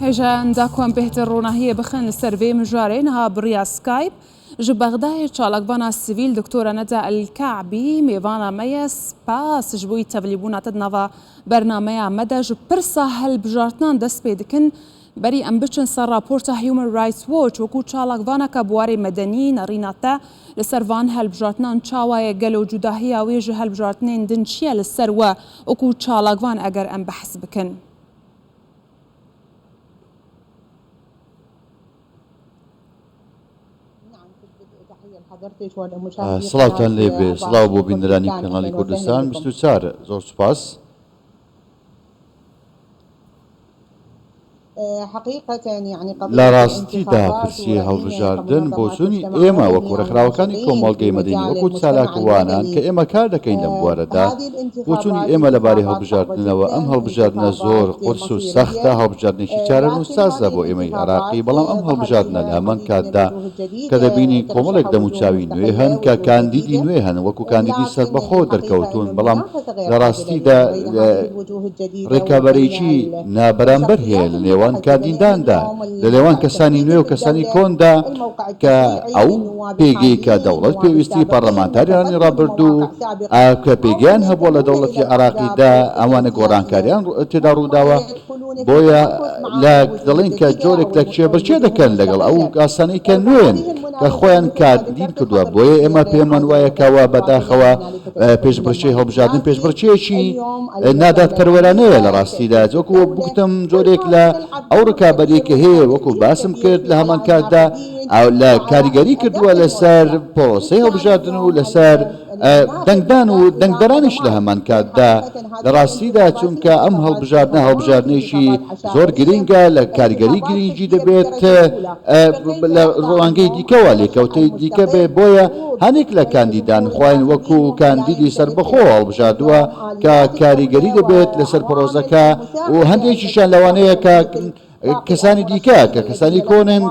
Hêja Ndakuan bêhtir ronahiyê bixin li ser vê mijarê niha bi riya Skype ji Bexdayê çalakvana sivîl Doktora Neda El Ka'bî mêvana me ye. Spas ji bo tevlîbûna te di nava bernameya me de ji pirsa hilbijartinan dest pê dikin. Berî em biçin ser raporta Human Rights Watch wekû çalakvaneke biwarê medenî nerîna te li ser van hilbijartinan çawa ye gelo cudahiya wê ji hilbijartinên din çi ye li ser we wekû çalakvan eger em behs bikin? سڵاوتان لێ بێ سڵاو بۆ بینەرانی کەناڵی کوردستان 24 زۆر سوپاس. لە ڕاستیدا پرسی هەڵبژاردن بۆچوونی ئێمە وەکو ڕێکخراوەکانی کۆمەڵگەی مەدەنی وەکو چالاکوانان کە ئێمە کار دەکەین لەم بوارەدا بۆچوونی ئێمە لەبارەی هەڵبژاردنەوە ئەم هەڵبژاردنە زۆر قورس و سەختە هەڵبژاردنێکی چارەنووسسازە بۆ ئێمەی عێراقی بەڵام ئەم هەڵبژاردنە لە هەمان کاتدا کە دەبینین کۆمەڵێک دەموچاوی نوێ هەن کە کاندیدی نوێ هەن وەکو کاندیدی سەربەخۆ دەرکەوتوون بەڵام لە ڕاستیدا ڕکابەرێکی نابەرامبەر هەیە لە نێوان کاندیداندا، لە نێوان کەسانی نوێ و کەسانی کۆندا کە ئەو پێگەی کە دەوڵەت پێویستی پەڕلەمانتارانی ڕابردوو کە پێگەیان هەبووە لە دەوڵەتی عێراقیدا ئەوانە گۆڕانکاریان تێدا ڕووداوە بۆیە لە دەڵێن کە جۆرێک لە کێبڕکێ دەکەن لەگەڵ ئەو کاسانەی کە نوێن کە خۆیان کاندید کردووە بۆیە ئێمە پێمان وایە کەوا بەداخەوە پێشبڕکێی هەڵبژاردن پێشبڕکێیەکی نادادپەروەرانەیە لە ڕاستیدا وەکو گوتم جۆرێک لە ئەو ڕکابەریە کە هەیە وەکو باسم کرد لە هەمان کاتدا لە کاریگەری کردووە لەسەر پرۆسەی هەڵبژاردن و لەسەر دەنگدان و دەنگدەرانیش لە هەمان کاتدا لە ڕاستیدا چونکە ئەم هەڵبژاردنە هەڵبژاردنێکی زۆر گرنگە لە کاریگەری گرنگی دەبێت لە ڕوانگەی دیکەوە لێکەوتەی دیکە بێ بۆیە هەنێک لە کاندیدان خۆیان وەکو کاندیدی سەربەخۆ هەڵبژاردووە کە کاریگەری دەبێت لەسەر پرۆسەکە و هەندێکیشیان لەوانەیە کە کەسانی دیکە کە کەسانی کۆنن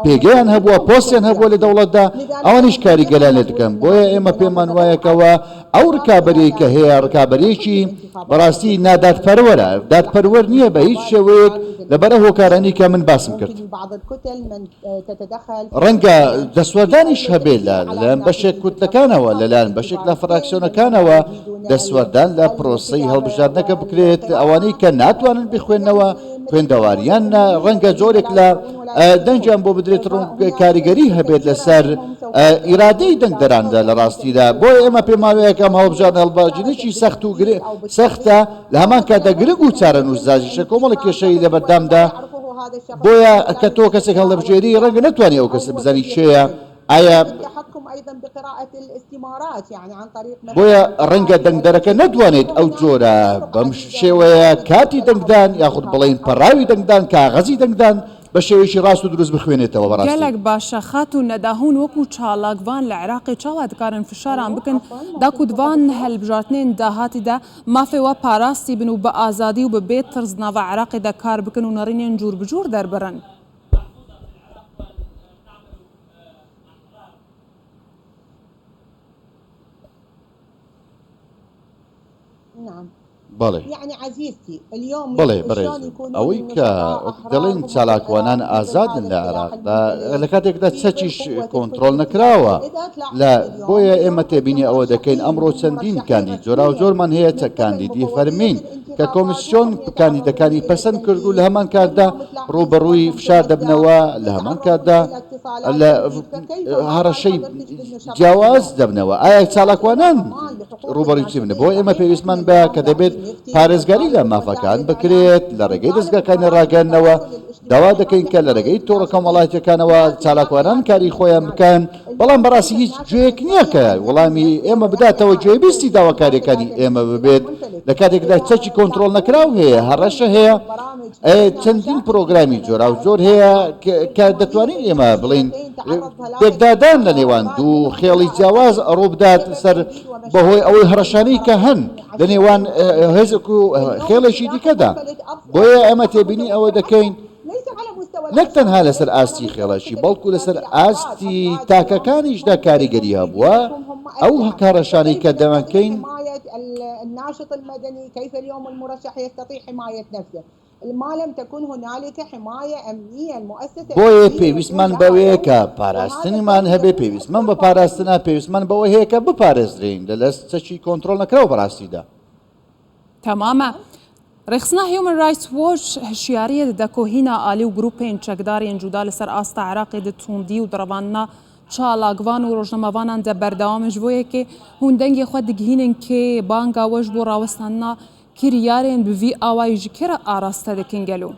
پێگەیان هەبووە پۆستیان هەبووە لە دەوڵەتدا ئەوانیش کاریگەریان لێ دەکەن بۆیە ئێمە پێمان وایە کەوا ئەو ڕکابەریەی کە هەیە ڕکابەریەکی بەڕاستی نادادپەروەرە دادپەروەر نییە بە هیچ شێوەیەک لەبەر ئەو هۆکارانەی کە من باسم کرد. ڕەنگە دەستوەردانیش هەبێت لە لەلایەن بەشێک کوتلەکانەوە لەلایەن بەشێک لە فراکسیۆنەکانەوە دەستوەردان لە پرۆسەی هەڵبژاردنەکە بکرێت ئەوانەی کە ناتوانن بخوێنەوە خوێندەواریان ڕەنگە جۆرێک لە دەنگیان بۆ بدرێت ڕوون کاریگەری هەبێت لەسەر ئیرادەی دەنگدەراندا لە ڕاستیدا بۆیە ئێمە پێمان وایە کە ئەم هەڵبژاردنە هەڵبژاردنێکی سەخت و سەختە لە هەمان کاتدا گرنگ و چارەنووسسازیشە کۆمەڵێک کێشەی لەبەردەمدا بۆیە کە تۆ کەسێک هەڵدەبژێری ڕەنگە نەتوانی ئەو کەسە بزانی کێیە ئایا بۆیە ڕەنگە دەنگدەرەکە نەتوانێت ئەو جۆرە بەم شێوەیە کارتی دەنگدان یاخود بڵێین پەڕاوی دەنگدان کاغەزی دەنگدان بە شێوەیەکی ڕاست و دروست بخوێنێتەوە بەڕاستی. گەلەک باشە خاتوو نەدا هوون وەکوو چالاکڤان لە عێراقێ چاوا دکارن فشاران بکن داکوو دڤان هەلبژارتنێن داهاتی دە مافێ وە پاراستی بن و بە ئازادی و بە بێ ترس ناڤا عێراقێ دە کار بکن و نەڕینێن جوور بجوور دەربڕن؟ بەڵێ. بەڵێ بەڕێزم، ئەوەی کە دەڵێن چالاکوانان ئازادن لە عێراقدا، لە کاتێکدا چەکیش کۆنتڕۆڵ نەکراوە لە بۆیە ئێمە تێبینی ئەوە دەکەین ئەمڕۆ چەندین کاندید جۆراوجۆرمان هەیە چە کاندیدی فەرمین کە کۆمیسیۆن کاندیدەکانی پەسەند کرد و لە هەمان کاتدا ڕووبەڕووی فشار دەبنەوە لە هەمان کاتدا لە هەڕەشەی جیاواز دەبنەوە ئایا چالاکوانان ڕووبەڕووی چی بن بۆ ئێمە پێویستمان بە کە دەبێت پارێزگاری لە مافەکان بکرێت لە ڕێگەی دەزگاکانی ڕاگەیاندنەوە داوا دەکەین کە لە ڕێگەی تۆڕە کۆمەڵایەتیەکانەوە چالاکوانان کاری خۆیان بکەن بەڵام بەڕاستی هیچ گوێیەک نییە کە وەڵامی ئێمە بداتەوە گوێبیستی داواکاریەکانی ئێمە ببێت لە کاتێکدا چەکی کۆنترۆڵ نەکراو هەیە هەڕەشە هەیە چەندین پرۆگرامی جۆراوجۆر هەیە کە دەتوانین ئێمە بڵێین پێکدادان لە نێوان دوو خێڵی جیاواز ڕووبدات سەر بەهۆی ئەوەی هەڕەشانەی کە هەن لە نێوان هێزێک و خێڵێکی دیکەدا بۆیە ئێمە تێبینی ئەوە دەکەین نەک تەنها لەسەر ئاستی خێڵەکی بەڵکو لەسەر ئاستی تاکەکانیشدا کاریگەری هەبووە ئەو هەڕەشانەی کە دەمانکەین. بۆیە پێویستمان بەوەیە کە پاراستنیمان هەبێ، پێویستمان بە پاراستنە، پێویستمان بەوە هەیە کە بپارێزرێین لە دەست چەکی کۆنترۆڵ نەکراو بەڕاستیدا. تەمامە. رێکخستنا هیومن رایتس وۆچ هشیاریە ددە کو هینا ئالی و گروپên چەکدار yên cuda li ser asta Iraqê di tundî û direvandina çalakvan û rojnamevanan de berdewam in. Ji bo yekê hûn dengê xwe digihînin kê banga we ji bo rawestandina kiryarên bi vî awayî ji kê re araste dikin gelo?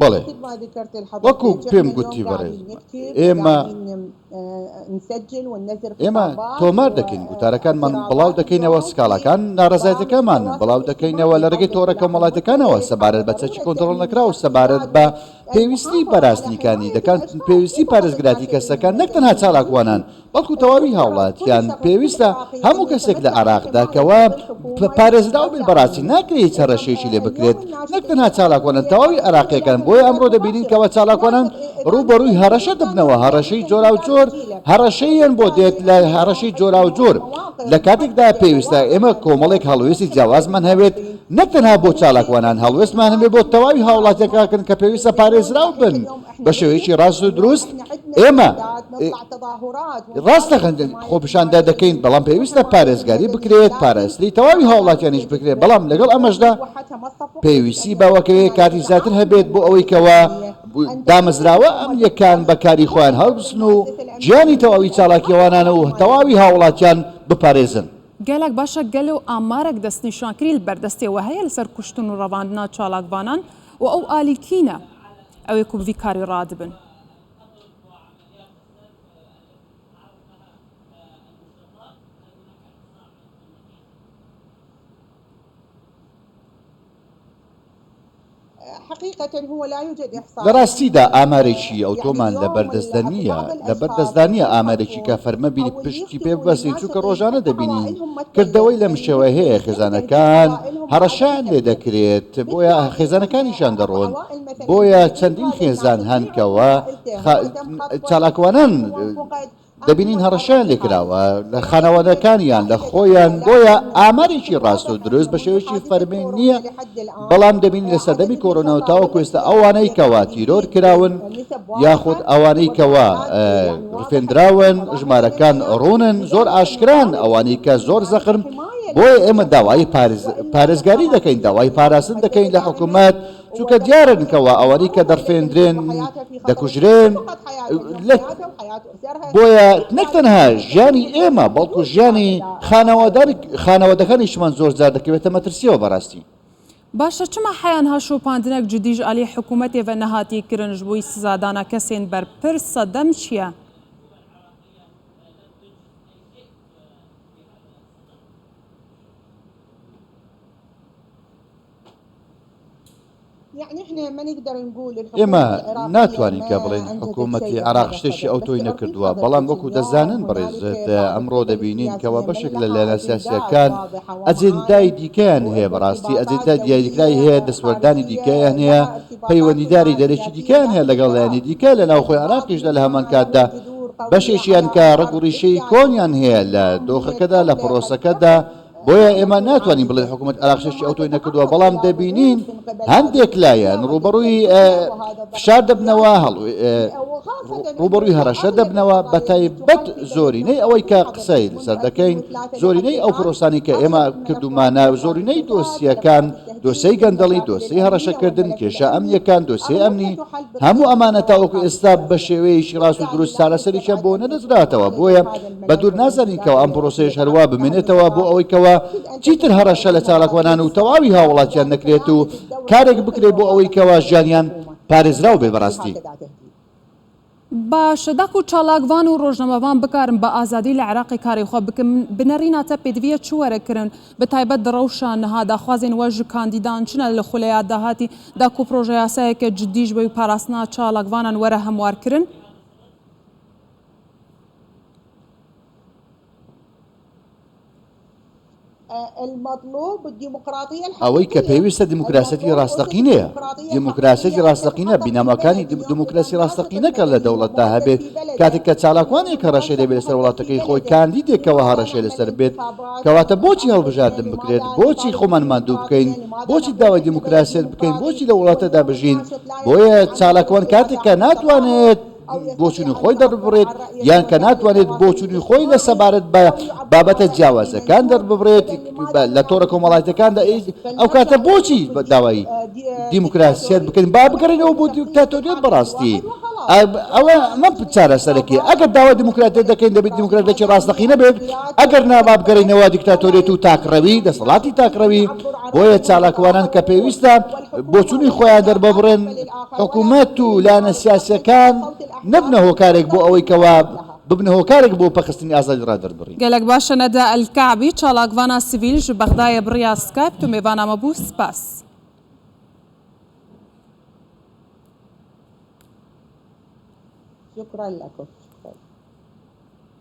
بەڵێ، وەکو پێم گوتی بەڕێز، ئێمە ئێمە تۆمار دەکەین، گوتارەکانمان بڵاو دەکەینەوە، سکاڵاکان، ناڕەزایەتیەکانمان بڵاو دەکەینەوە لە ڕێگەی تۆڕە کۆمەڵایەتیەکانەوە سەبارەت بە چەکی کۆنتڕۆڵ نەکراو، سەبارەت بە پێویستی پاراستنی کاندیدەکان، پێویستی پارێزگراتی کەسەکان نەک تەنها چالاکوانان، بەڵکو تەواوی هاوڵاتیان پێویستە هەموو کەسێک لە عێراقدا کەوا پارێزراو بێت بەڕاستی ناکرێت هیچ هەڕەشەیەکی لێ بکرێت نەک تەنها چالاکوانان تەواوی عێراقیەکان بۆیە ئەمڕۆ دەبینین کەوا چالاکوانان ڕووبەڕووی هەڕەشە دەبنەوە هەڕەشەی جۆراوجۆر هەڕەشەیان بۆ دێت لە هەڕەشەی جۆراوجۆر لە کاتێکدا پێویستە ئێمە کۆمەڵێک هەڵوێستی جیاوازمان هەبێت نەک تەنها بۆ چالاکوانان هەڵوێستمان هەبێت بۆ تەواوی هاوڵاتیەکان کە پێویستە پارێزراو بن بە شێوەیەکی ڕاست و دروست ئێمە ڕاستە خۆپیشاندا دەکەین بەڵام پێویستە پارێزگاری بکرێت پاراستنی تەواوی هاوڵاتیانیش بکرێت بەڵام لەگەڵ ئەمەشدا پێویستی بەوەکەوێ کاتی زیاتر هەبێت بۆ ئەوەی کەوا دامەزراوە ئەمنیەکان بە کاری خۆیان هەڵبسن و گیانی تەواوی چالاکیەوانان و تەواوی هاوڵاتیان بپارێزن. گەلەک باشە گەلۆ ئامارەک دەستنیشانکری لە بەردەستێ وە هەیە لەسەر کوشتن و ڕەڤاندنا چالاکڤانان و ئەو ئالی کینە؟ ئەوێ کو بڤی کاری ڕادبن. لە ڕاستیدا ئامارێکی ئەوتۆمان لەبەردەستدا نییە، لەبەردەستدا نییە ئامارێکی کە فەرمەبی پشتی پێ ببەستین، چونکە ڕۆژانە دەبینین کردەوەی لەم شێوەیە هەیە، خێزانەکان هەڕەشەیان لێ دەکرێت، بۆیە خێزانەکانیشیان دەڕۆن، بۆیە چەندین خێزان هەن کەوا چالاکوانان دەبینین هەڕەشەیان لێکراوە لە خانەوادەکانیان لە خۆیان، بۆیە ئامارێکی ڕاست و دروست بە شێوەیەکی فەرمی نییە، بەڵام دەبینین لە سەردەمی کۆرۆنا و تاوەکو ئێستا ئەوانەی کەوا تیرۆر کراون یاخود ئەوانەی کەوا ڕفێندراون ژمارەکان ڕوونن زۆر ئاشکران ئەوانەی کە زۆر زەقن، بۆیە ئێمە داوای پارێزگاری دەکەین داوای پاراستن دەکەین لە حکوومەت چونکە دیارن کەوا ئەوانەی کە دەڕفێندرێن دەکوژرێن بۆیە نەک تەنها ژیانی ئێمە بەڵکو ژیانی خانەوادەکانیشمان زۆر جار دەکەوێتە مەترسیەوە بەڕاستی. باشە چما حەیان ها شۆپاندنەک جدیش ئالی حکوومەتێ ڤە نەهاتی کرن ژ بۆی سزادانا کەسێن بەرپرس سەدەم چیە؟ ئێمە ناتوانین کە بڵێین حکوومەتی عێراق شتێکی ئەوتۆی نەکردووە، بەڵام وەکو دەزانن بەڕێزت ئەمڕۆ دەبینین کەوا بەشێک لە لایەنە سیاسییەکان ئەجێندای دیکەیان هەیە، بەڕاستی ئەجێندای دیاریکراوی هەیە، دەستوەردانی دیکەیان هەیە، پەیوەندیداری دەرەکی دیکەیان هەیە لەگەڵ لایەنی دیکە لە ناوخۆی عێراقیشدا لە هەمان کاتدا بەشێکیان کە ڕەگ و ڕیشەی کۆنیان هەیە لە دۆخەکەدا لە پرۆسەکەدا، بۆیە ئێمە ناتوانین بڵێین حکوومەت عێراق شتێکی ئەوتۆی نەکردووە، بەڵام دەبینین هەندێک لایەن ڕووبەڕووی فشار دەبنەوە، ڕووبەڕووی هەڕەشە دەبنەوە، بەتایبەت زۆرینەی ئەوەی کە قسەی لەسەر دەکەین، زۆرینەی ئەو پرۆسانەی کە ئێمە کردوومانە، زۆرینەی دۆسیەکان، دۆسیەی گەندەڵی، دۆسیەی هەڕەشەکردن، کێشە ئەمنییەکان، دۆسیەی ئەمنی، هەموو ئەمانە تاوەکو ئێستا بە شێوەیەکی ڕاست و دروست چارەسەرێکیان بۆ نەدۆزراتەوە، بۆیە بە دوور نازانین کەوا ئەم پرۆسەیەش هەروا بمێنێتەوە بۆ ئەوەی کەوا چیتر هەڕەشە لە چالاکوانان و تەواوی هاوڵاتیان نەکرێت و کارێک بکرێت بۆ ئەوەی کەوا ژیانیان پارێزراو بێت بەڕاستی. باشە داکو چالاکڤان و ڕۆژنامەڤان بکارن بە ئازادی لە عێراقێ کارێ خوە بکن بنەڕینا تە پێدڤیە چ وەرە کرن بە تایبەت د ڕەوشا نها داخوازێن وە ژ کاندیدان چنە لە خولەیا داهاتی داکو پرۆژەیاسایەکە جدیش بەوی پاراستنا چالاکڤانان وەرە هەموار کرن؟ ئەوەی کە پێویستە دیموکراسیەتی ڕاستەقینەیە. دیموکراسیەتی ڕاستەقینە، بنەماکانی دیموکراسی ڕاستەقینە کە لە دەوڵەتدا هەبێت، کاتێک کە چالاکوانێک هەڕەشەی دەبێت لەسەر وڵاتەکەی خۆی، کاندیدێکەوە هەڕەشەی لەسەر بێت، کەواتە بۆچی هەڵبژاردن بکرێت؟ بۆچی خۆمان ماندوو بکەین؟ بۆچی داوای دیموکراسیەت بکەین؟ بۆچی لەو وڵاتەدا بژین؟ بۆیە چالاکوان کاتێک کە ناتوانێت بۆچوونی خۆی دەرببڕێت یان کە ناتوانێت بۆچوونی خۆی لە سەبارەت بە بابەتە جیاوازەکان دەرببڕێت لە تۆڕە کۆمەڵایەتەکاندا ئەو کاتە بۆچی داوای دیموکراسیەت بکەین با بگەڕێنەوە بۆ دیکتاتۆریەت بەڕاستی ئەوە ئەمە چارەسەرەکی ئەگەر داوای دیموکراتیەت دەکەین دەبێت دیموکراتێکی ڕاستەقینە بێت ئەگەر نا با بگەڕێینەوە دیکتاتۆریەت و تاکڕەوی دەسەڵاتی تاکڕەوی بۆیە چالاکوانان کە پێویستە بۆچوونی خۆیان دەرببڕن حکوومەت و لایەنە سیاسیەکان نەبنە هۆکارێک بۆ ئەوەی کەوا ببنە هۆکارێک بۆ پەخستنی ئازادی ڕادەربڕین. گەلەک باشە نەدا ئەلکەعبی چالاکڤانا سڤیل ژ بەغدایە بڕیا سکایپ تو مێڤانا مە بوو سپاس. شكرا لكم.